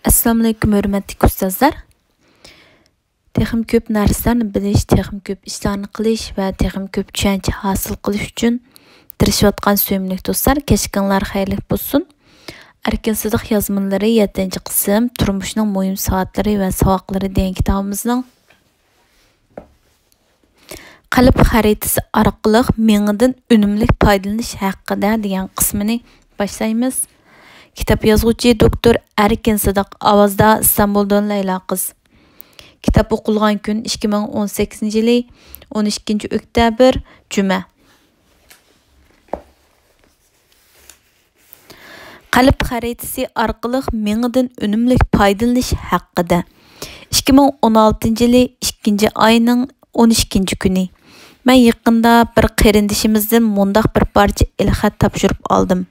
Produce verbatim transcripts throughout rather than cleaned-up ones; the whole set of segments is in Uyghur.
ئەسسالامۇئەلەيكۇم، ھۆرمەتلىك ئۇستازلار! تېخىمۇ كۆپ نەرسىلەرنى بىلىش، تېخىمۇ كۆپ ئىشلارنى قىلىش ۋە تېخىمۇ كۆپ چۈشەنچە ھاسىل قىلىش ئۈچۈن تىرىشىۋاتقان سۆيۈملۈك دوستلار، كەچكۈنلەر خەيرلىك بولسۇن! ئەركىن سىدىق يازمىلىرى، يەتتىنچى قىسىم، تۇرمۇشنىڭ مۇھىم سائەتلىرى ۋە ساۋاقلىرى دېگەن كىتابىمىزنىڭ قەلب خەرىتىسى ئارقىلىق مېڭىدىن ئۈنۈملۈك پايدىلىنىش ھەققىدە دېگەن قىسمىنى باشلايمىز. كىتاب يازغۇچى دوكتور ئەركىن سىدىق، ئاۋازدا ئىستانبۇلدىن لەيلا قىز. كىتاب ئوقۇلغان كۈن ئىككى مىڭ ئون سەككىزىنچى يىلى ئون ئىككىنچى ئۆكتەبىر، جۈمە. قەلب خەرىتىسى ئارقىلىق مېڭىدىن ئۈنۈملۈك پايدىلىنىش ھەققىدە. ئىككى مىڭ ئون ئالتىنچى يىلى ئىككىنچى ئاينىڭ ئون ئىككىنچى كۈنى. مەن يېقىندا بىر قېرىندىشىمىزدىن مۇنداق بىر پارچە ئېلخەت تاپشۇرۇپ ئالدىم.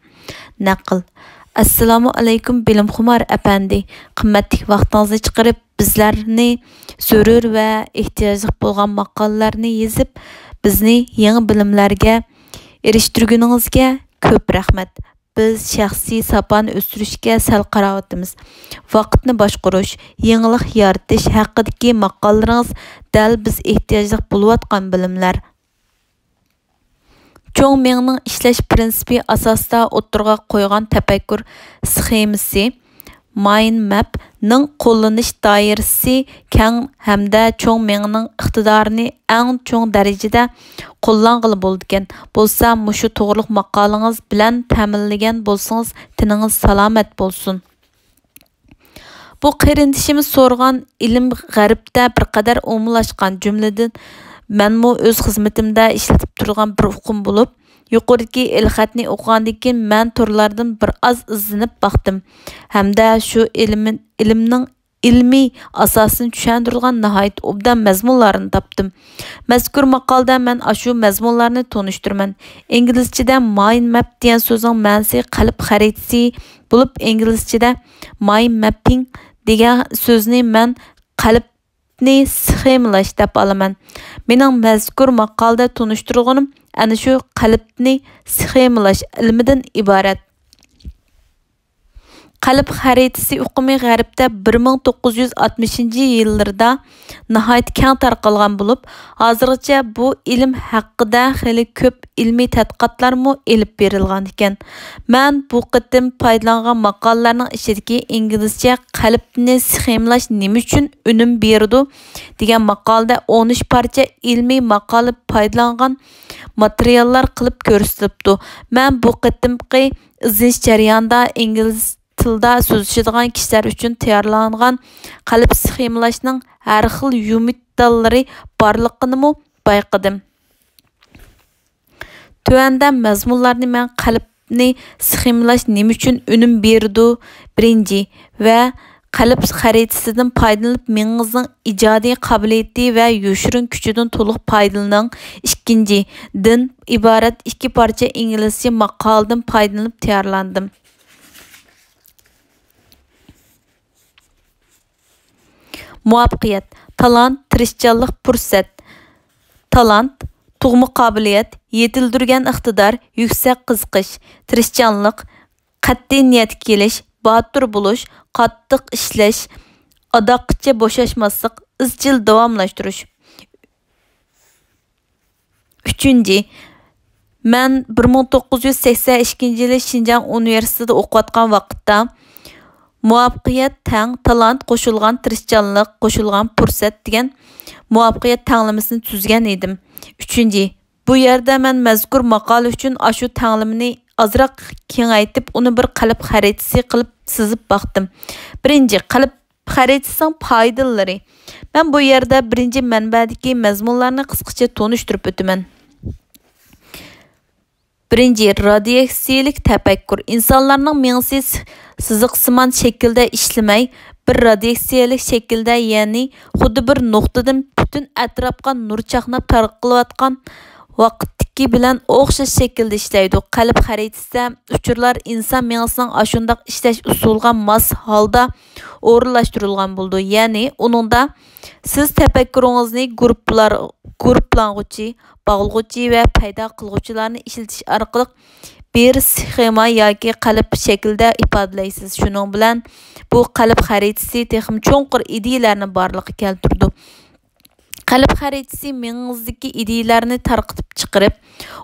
نەقىل. ئەسسالامۇ ئەلەيكۇم، بىلىمخۇمار ئەپەندى! قىممەتلىك ۋاقتىڭىزنى چىقىرىپ، بىزلەرنى زۆرۈر ۋە ئېھتىياجلىق بولغان ماقالىلەرنى يېزىپ، بىزنى يېڭى بىلىملەرگە ئېرىشتۈرگىنىڭىزگە كۆپ رەھمەت. بىز شەخسىي ساپانى ئۆستۈرۈشكە سەل قاراۋاتىمىز. ۋاقىتنى باشقۇرۇش، يېڭىلىق يارىتىش ھەققىدىكى ماقالىلىرىڭىز دەل بىز ئېھتىياجلىق بولۇۋاتقان بىلىملەر. چوڭ مېڭىنىڭ ئىشلەش پىرىنسىپى ئاساسىدا ئوتتۇرىغا قويغان تەپەككۇر سخېمىسى، مايند مەپ، نىڭ قوللىنىش دائىرىسى كەڭ ھەمدە چوڭ مېڭىنىڭ ئىقتىدارىنى ئەڭ چوڭ دەرىجىدە قوللانغىلى بولىدىكەن. بولسا مۇشۇ توغرىلىق ماقالىڭىز بىلەن تەمىنلىگەن بولسىڭىز، تېنىڭىز سالامەت بولسۇن. بۇ قېرىندىشىمىز سورىغان ئىلىم غەربتە بىر قەدەر ئومۇملاشقان، جۈملىدىن مەنمۇ ئۆز خىزمىتىمدە ئىشلىتىپ تۇرىدىغان بىر ئۇقۇم بولۇپ، يۇقىرىدىكى ئېلخەتنى ئوقۇغاندىن كېيىن مەن تورلاردىن بىر ئاز ئىزدىنىپ باقتىم ھەمدە شۇ ئىلىم-، ئىلىمنىڭ ئىلمىي ئاساسىنى چۈشەندۈرىدىغان ناھايىتى ئوبدان مەزمۇنلارنى تاپتىم. مەزكۇر ماقالىدە مەن ئاشۇ مەزمۇنلارنى تونۇشتۇرىمەن. ئىنگلىزچىدە مايند مەپ دېگەن سۆزنىڭ مەنىسى قەلب خەرىتىسى بولۇپ، ئىنگلىزچىدە مايند مەپپىڭ دېگەن سۆزنى مەن قەلبنى سخېمىلاش دەپ ئالىمەن. مېنىڭ مەزكۇر ماقالىدە تونۇشتۇرغىنىم ئەنە شۇ قەلبنى سخېمىلاش ئىلمىدىن ئىبارەت. قەلب خەرىتىسى ئۇقۇمى غەربتە بىر مىڭ توققۇز يۈز ئاتمىشىنچى يىللىرىدا ناھايىتى كەڭ تارقالغان بولۇپ، ھازىرغىچە بۇ ئىلىم ھەققىدە خېلى كۆپ ئىلمىي تەتقىقاتلارمۇ ئېلىپ بېرىلغان ئىكەن. مەن بۇ قېتىم پايدىلانغان ماقالىلەرنىڭ ئىچىدىكى ئىنگلىزچە «قەلبنى سخېمىلاش نېمە ئۈچۈن ئۈنۈم بېرىدۇ؟» دېگەن ماقالىدە ئون ئۈچ پارچە ئىلمىي ماقالە پايدىلانغان ماتېرىياللار قىلىپ كۆرسىتىلىپتۇ. مەن بۇ قېتىمقى ئىزدىنىش جەريانىدا ئىنگلىز تىلدا سۆزلىشىدىغان كىشىلەر ئۈچۈن تەييارلانغان قەلب سخېمىلاشنىڭ ھەر خىل يۇمۇر داللىرى بارلىقىنىمۇ بايقىدىم. تۆۋەندە مەزمۇنلارنى مەن قەلبنى سخېمىلاش نېمە ئۈچۈن ئۈنۈم بېرىدۇ؟ بىرىنچى، ۋە قەلب خەرىتىسىدىن پايدىلىنىپ مېڭىڭىزنىڭ ئىجادىي قابىلىيىتى ۋە يوشۇرۇن كۈچىدىن تولۇق پايدىلىنىڭ. ئىككىنچى، دىن ئىبارەت ئىككى پارچە ئىنگلىزچە ماقالىدىن پايدىلىنىپ تەييارلاندىم. مۇۋەپپەقىيەت، تالانت، تىرىشچانلىق، پۇرسەت. تالانت، تۇغما قابىلىيەت، يېتىلدۈرگەن ئىقتىدار، يۈكسەك قىزىقىش. تىرىشچانلىق، قەتئىي نىيەتكە كېلىش، باتۇر بولۇش، قاتتىق ئىشلەش، ئاداققىچە بوشاشماسلىق، ئىزچىل داۋاملاشتۇرۇش. ئۈچىنچى، مەن بىر مىڭ توققۇز يۈز سەكسەن ئىككىنچى يىلى شىنجاڭ ئۇنىۋېرسىتېتىدا ئوقۇۋاتقان ۋاقىتتا، مۇۋەپپەقىيەت تەڭ تالانت قوشۇلغان تىرىشچانلىق قوشۇلغان پۇرسەت دېگەن مۇۋەپپەقىيەت تەڭلىمىسىنى تۈزگەن ئىدىم. ئۈچىنچى، بۇ يەردە مەن مەزكۇر ماقالە ئۈچۈن ئاشۇ تەڭلىمىنى ئازراق كېڭەيتىپ، ئۇنى بىر قەلب خەرىتىسى قىلىپ سىزىپ باقتىم. بىرىنچى، قەلب خەرىتىسىنىڭ پايدىلىرى. مەن بۇ يەردە بىرىنچى مەنبەدىكى مەزمۇنلارنى قىسقىچە تونۇشتۇرۇپ ئۆتىمەن. بىرىنچى، رادىياتسىيەلىك تەپەككۇر. ئىنسانلارنىڭ مېڭىسى س-، سىزىقسىمان شەكىلدە ئىشلىمەي، بىر رادىياتسىيەلىك شەكىلدە، يەنى خۇددى بىر نۇقتىدىن پۈتۈن ئەتراپقا نۇر چاقناپ تارقىلىۋاتقان ۋاقىتتىكى بىلەن ئوخشاش شەكىلدە ئىشلەيدۇ. قەلب خەرىتىسىدە ئۇچۇرلار ئىنسان مېڭىسىنىڭ ئاشۇنداق ئىشلەش ئۇسۇلىغا ماس ھالدا ئورۇنلاشتۇرۇلغان بولىدۇ. يەنى ئۇنىڭدا سىز تەپەككۇرىڭىزنى گۇرۇپپىلار، گۇرۇپپىلانغۇچى، باغلىغۇچى ۋە پەيدا قىلغۇچىلارنى ئىشلىتىش ئارقىلىق بىر سخېما ياكى قەلب شەكلىدە ئىپادىلەيسىز. شۇنىڭ بىلەن بۇ قەلب خەرىتىسى تېخىمۇ چوڭقۇر ئىدىيەلەرنى بارلىققا كەلتۈرىدۇ. قەلب خەرىتىسى مېڭىڭىزدىكى ئىدىيەلەرنى تارقىتىپ چىقىرىپ،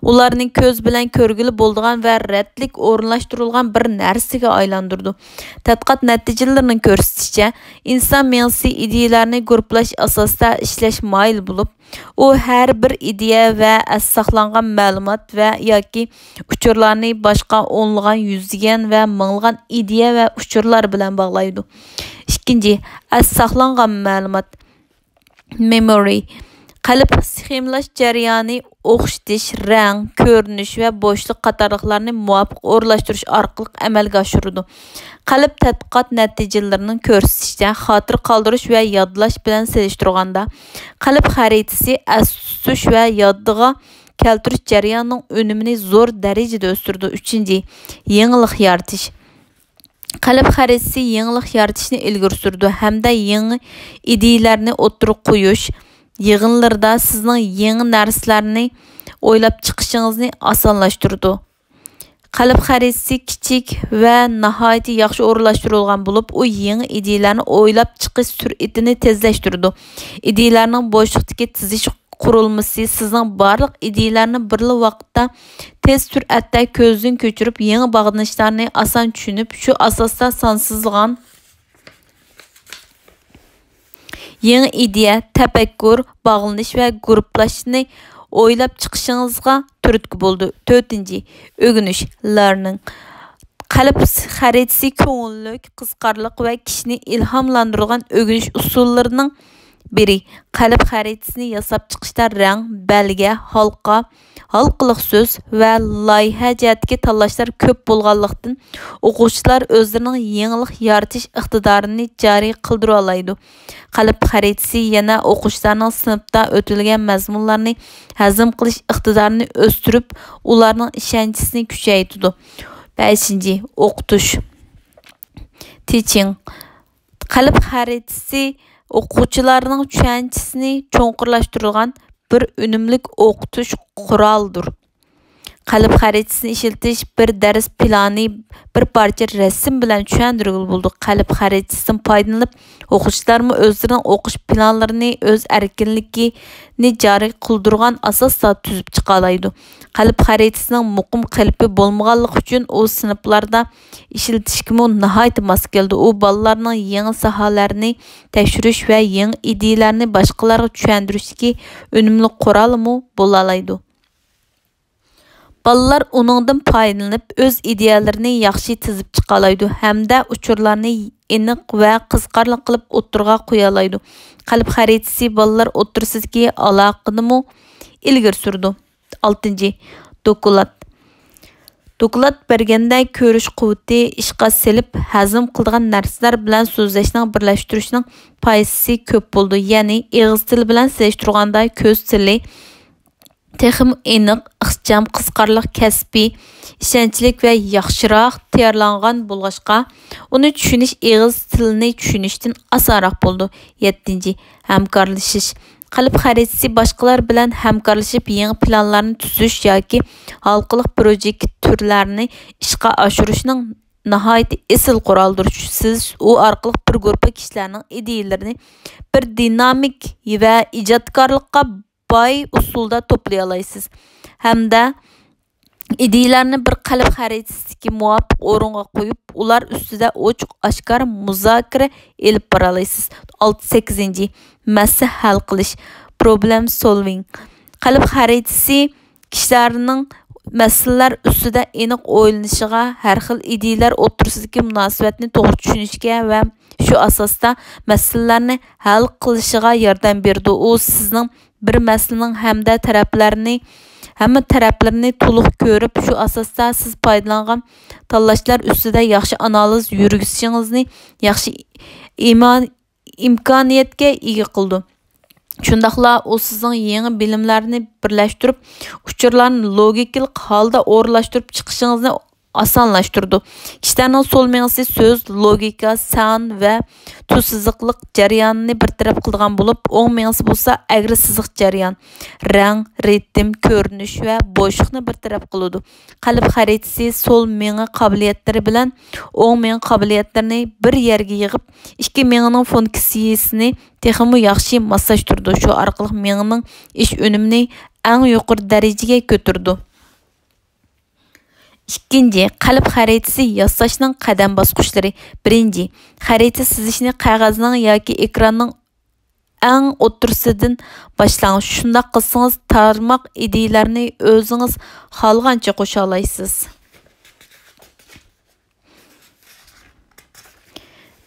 ئۇلارنى كۆز بىلەن كۆرگىلى بولىدىغان ۋە رەتلىك ئورۇنلاشتۇرۇلغان بىر نەرسىگە ئايلاندۇرىدۇ. تەتقىقات نەتىجىلىرىنىڭ كۆرسىتىشىچە، ئىنسان مېڭىسى ئىدىيەلەرنى گۇرۇپپىلاش ئاساسىدا ئىشلەش ماھىرى بولۇپ، ئۇ ھەر بىر ئىدىيە ۋە ئەستە ساقلانغان مەلۇمات ۋە ياكى ئۇچۇرلارنى باشقا ئونلىغان، يۈزلىگەن ۋە مىڭلىغان ئىدىيە ۋە ئۇچۇرلار بىلەن باغلايدۇ. ئىككىنچى، ئەستە ساقلانغان مەلۇمات، مېمورى. قەلب سخېمىلاش جەريانى ئوخشىتىش، رەڭ، كۆرۈنۈش ۋە بوشلۇق قاتارلىقلارنى مۇۋاپىق ئورۇنلاشتۇرۇش ئارقىلىق ئەمەلگە ئاشۇرىدۇ. قەلب تەتقىقات نەتىجىلىرىنىڭ كۆرسىتىشىچە، خاتىرە قالدۇرۇش ۋە يادلاش بىلەن سېلىشتۇرغاندا، قەلب خەرىتىسى ئەستە تۇتۇش ۋە يادىغا كەلتۈرۈش جەريانىنىڭ ئۈنۈمىنى زور دەرىجىدە ئۆستۈرىدۇ. ئۈچىنچى، يېڭىلىق يارىتىش. قەلب خەرىتىسى يېڭىلىق يارىتىشنى ئىلگىرى سۈرىدۇ ھەمدە يېڭى ئىدىيەلەرنى ئوتتۇرىغا قويۇش يىغىنلىرىدا سىزنىڭ يېڭى نەرسىلەرنى ئويلاپ چىقىشىڭىزنى ئاسانلاشتۇرىدۇ. قەلب خەرىتىسى كىچىك ۋە ناھايىتى ياخشى ئورۇنلاشتۇرۇلغان بولۇپ، ئۇ يېڭى ئىدىيەلەرنى ئويلاپ چىقىش سۈرئىتىنى تېزلەشتۈرىدۇ. ئىدىيەلەرنىڭ بوشلۇقتىكى تىزىش قۇرۇلمىسى سىزنىڭ بارلىق ئىدىيەلەرنى بىرلا ۋاقىتتا تېز سۈرئەتتە كۆزدىن كۆچۈرۈپ، يېڭى باغلىنىشلارنى ئاسان چۈشىنىپ، شۇ ئاساستا سانسىزلىغان يېڭى ئىدىيە، تەپەككۇر، باغلىنىش ۋە گۇرۇپپىلاشنى ئويلاپ چىقىشىڭىزغا تۈرتكە بولىدۇ. تۆتىنچى، ئۆگىنىش، لېرنىڭ. قەلب خەرىتىسى كۆڭۈللۈك، قىزىقارلىق ۋە كىشىنى ئىلھاملاندۇرىدىغان ئۆگىنىش ئۇسۇللىرىنىڭ بىرى. قەلب خەرىتىسىنى ياساپ چىقىشتا رەڭ، بەلگە، ھالقا، ھالقىلىق سۆز ۋە لايىھە جەھەتتىكى تاللاشلار كۆپ بولغانلىقتىن، ئوقۇغۇچىلار ئۆزلىرىنىڭ يېڭىلىق يارىتىش ئىقتىدارىنى جارى قىلدۇرۇۋالالايدۇ. قەلب خەرىتىسى يەنە ئوقۇغۇچىلارنىڭ سىنىپتا ئۆتۈلگەن مەزمۇنلارنى ھەزىم قىلىش ئىقتىدارىنى ئۆستۈرۈپ، ئۇلارنىڭ ئىشەنچىسىنى كۈچەيتىدۇ. بەشىنچى، ئوقۇتۇش، تىچىڭ. قەلب خەرىتىسى ئوقۇغۇچىلارنىڭ چۈشەنچىسىنى چوڭقۇرلاشتۇرىدىغان بىر ئۈنۈملۈك ئوقۇتۇش قورالىدۇر. قەلب خەرىتىسىنى ئىشلىتىش بىر دەرس پىلانى، بىر پارچە رەسىم بىلەن چۈشەندۈرگىلى بولىدۇ. قەلب خەرىتىسىدىن پايدىلىنىپ، ئوقۇغۇچىلارمۇ ئۆزلىرىنىڭ ئوقۇش پىلانلىرىنى ئۆز ئەركىنلىكىنى جارى قىلدۇرغان ئاساستا تۈزۈپ چىقالايدۇ. قەلب خەرىتىسىنىڭ مۇقىم قېلىپى بولمىغانلىقى ئۈچۈن ئۇ سىنىپلاردا ئىشلىتىشكىمۇ ناھايىتى ماس كېلىدۇ. ئۇ بالىلارنىڭ يېڭى ساھەلەرنى تەكشۈرۈش ۋە يېڭى ئىدىيەلەرنى باشقىلارغا چۈشەندۈرۈشتىكى ئۈنۈملۈك قورالىمۇ بولالايدۇ. بالىلار ئۇنىڭدىن پايدىلىنىپ، ئۆز ئىدىيەلىرىنى ياخشى تىزىپ چىقالايدۇ ھەمدە ئۇچۇرلارنى ئېنىق ۋە قىزىقارلىق قىلىپ ئوتتۇرىغا قويالايدۇ. قەلب خەرىتىسى بالىلار ئوتتۇرىسىدىكى ئالاقىنىمۇ ئىلگىرى سۈرىدۇ. ئالتىنچى، دوكلات. دوكلات بەرگەندە كۆرۈش قۇۋۋىتى ئىشقا سېلىپ، ھەزىم قىلىدىغان نەرسىلەر بىلەن سۆزلەشنىڭ بىرلەشتۈرۈشنىڭ پايدىسى كۆپ بولىدۇ. يەنى ئېغىز تىلى بىلەن سېلىشتۇرغاندا كۆز تىلى تېخىمۇ ئېنىق، ئىخچام، قىزىقارلىق، كەسپىي، ئىشەنچلىك ۋە ياخشىراق تەييارلانغان بولغاچقا، ئۇنى چۈشىنىش ئېغىز تىلىنى چۈشىنىشتىن ئاسانراق بولىدۇ. يەتتىنچى، ھەمكارلىشىش. قەلب خەرىتىسى باشقىلار بىلەن ھەمكارلىشىپ يېڭى پىلانلارنى تۈزۈش ياكى ھالقىلىق پروژېكت تۈرلەرنى ئىشقا ئاشۇرۇشنىڭ ناھايىتى ئېسىل قورالىدۇر. سىز ئۇ ئارقىلىق بىر گۇرۇپپا كىشىلەرنىڭ ئىدىيەلىرىنى بىر دىنامىك ۋە ئىجادكارلىققا باي ئۇسۇلدا توپلىيالايسىز ھەمدە ئىدىيەلەرنى بىر قەلب خەرىتىسىدىكى مۇۋاپىق ئورۇنغا قويۇپ، ئۇلار ئۈستىدە ئوچۇق ئاشكارا مۇزاكىرە ئېلىپ بارالايسىز. ئالتە، سەككىزىنچى، مەسىلە ھەل قىلىش، پروبلېم سولۋىنگ. قەلب خەرىتىسى كىشىلەرنىڭ مەسىلىلەر ئۈستىدە ئېنىق ئويلىنىشىغا، ھەر خىل ئىدىيەلەر ئوتتۇرىسىدىكى مۇناسىۋەتنى توغرا چۈشىنىشىگە ۋە شۇ ئاساستا مەسىلىلەرنى ھەل قىلىشىغا ياردەم بېرىدۇ. ئۇ سىزنىڭ بىر مەسىلىنىڭ ھەمدە تەرەپلەرنى، ھەممە تەرەپلىرىنى تولۇق كۆرۈپ، شۇ ئاساستا سىز پايدىلانغان تاللاشلار ئۈستىدە ياخشى ئانالىز يۈرگۈزۈشىڭىزنى ياخشى ئىمان-، ئىمكانىيەتكە ئىگە قىلىدۇ. شۇنداقلا ئۇ سىزنىڭ يېڭى بىلىملەرنى بىرلەشتۈرۈپ، ئۇچۇرلارنى لوگىكىلىق ھالدا ئورۇنلاشتۇرۇپ چىقىشىڭىزنى ئاسانلاشتۇرىدۇ. كىشىلەرنىڭ سول مېڭىسى سۆز، لوگىكا، سان ۋە تۈز سىزىقلىق جەريانىنى بىر تەرەپ قىلىدىغان بولۇپ، ئوڭ مېڭىسى بولسا ئەگرى سىزىق جەريان، رەڭ، رىتىم، كۆرۈنۈش ۋە بوشلۇقنى بىر تەرەپ قىلىدۇ. قەلب خەرىتىسى سول مېڭە قابىلىيەتلىرى بىلەن ئوڭ مېڭە قابىلىيەتلىرىنى بىر يەرگە يىغىپ، ئىككى مېڭىنىڭ فۇنكسىيىسىنى تېخىمۇ ياخشى ماسلاشتۇرىدۇ. شۇ ئارقىلىق مېڭىنىڭ ئىش ئۈنۈمىنى ئەڭ يۇقىرى دەرىجىگە كۆتۈرىدۇ. ئىككىنچى، قەلب خەرىتىسى ياساشنىڭ قەدەم باسقۇچلىرى. بىرىنچى، خەرىتە سىزىشنى قەغەزنىڭ ياكى ئېكراننىڭ ئەڭ ئوتتۇرىسىدىن باشلاڭ. شۇنداق قىلسىڭىز، تارماق ئىدىيىلەرنى ئۆزىڭىز خالىغانچە قوشالايسىز.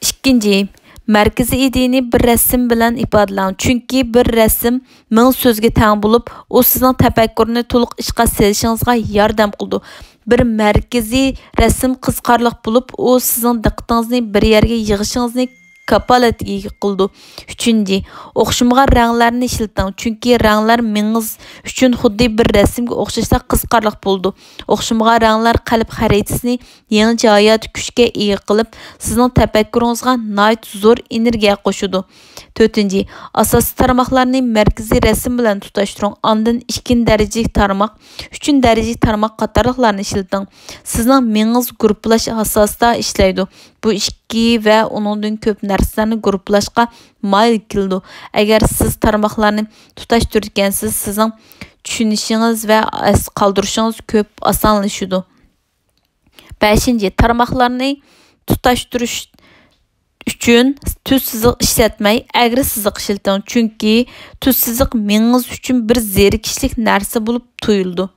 ئىككىنچى، مەركىزىي ئىدىيىنى بىر رەسىم بىلەن ئىپادىلەڭ، چۈنكى بىر رەسىم مىڭ سۆزگە تەڭ بولۇپ، ئۇ سىزنىڭ تەپەككۇرنى تولۇق ئىشقا سېلىشىڭىزغا ياردەم قىلىدۇ. بىر مەركىزىي رەسىم قىزىقارلىق بولۇپ، ئۇ سىزنىڭ دىققىتىڭىزنى بىر يەرگە يىغىشىڭىزنى كاپالەتكە ئىگە قىلىدۇ. ئۈچىنچى، ئوخشىمىغان رەڭلەرنى ئىشلىتىڭ، چۈنكى رەڭلەر مېڭىڭىز ئۈچۈن خۇددى بىر رەسىمگە ئوخشاشلا قىزىقارلىق بولىدۇ. ئوخشىمىغان رەڭلەر قەلب خەرىتىسىنى يېڭىچە ھاياتىي كۈچكە ئىگە قىلىپ، سىزنىڭ تەپەككۇرىڭىزغا ناھايىتى زور ئېنېرگىيە قوشىدۇ. تۆتىنچى، ئاساسىي تارماقلارنى مەركىزىي رەسىم بىلەن تۇتاشتۇرۇڭ، ئاندىن ئىككىنچى دەرىجىلىك تارماق، ئۈچىنچى دەرىجىلىك تارماق قاتارلىقلارنى ئىشلىتىڭ. سىزنىڭ مېڭىڭىز گۇرۇپپىلاش ئاساسىدا ئىشلەيدۇ. بۇ ئىككى ۋە ئۇنىڭدىن كۆپ نەرسىلەرنى گۇرۇپپىلاشقا مايىل كېلىدۇ. ئەگەر سىز تارماقلارنى تۇتاشتۇرىدىكەنسىز، سىزنىڭ چۈشىنىشىڭىز ۋە ئەس قالدۇرۇشىڭىز كۆپ ئاسانلىشىدۇ. بەشىنچى، تارماقلارنى تۇتاشتۇرۇش ئۈچۈن تۈز سىزىق ئىشلەتمەي، ئەگرى سىزىق ئىشلىتىڭ، چۈنكى تۈز سىزىق مېڭىڭىز ئۈچۈن بىر زېرىكىشلىك نەرسە بولۇپ تۇيۇلىدۇ.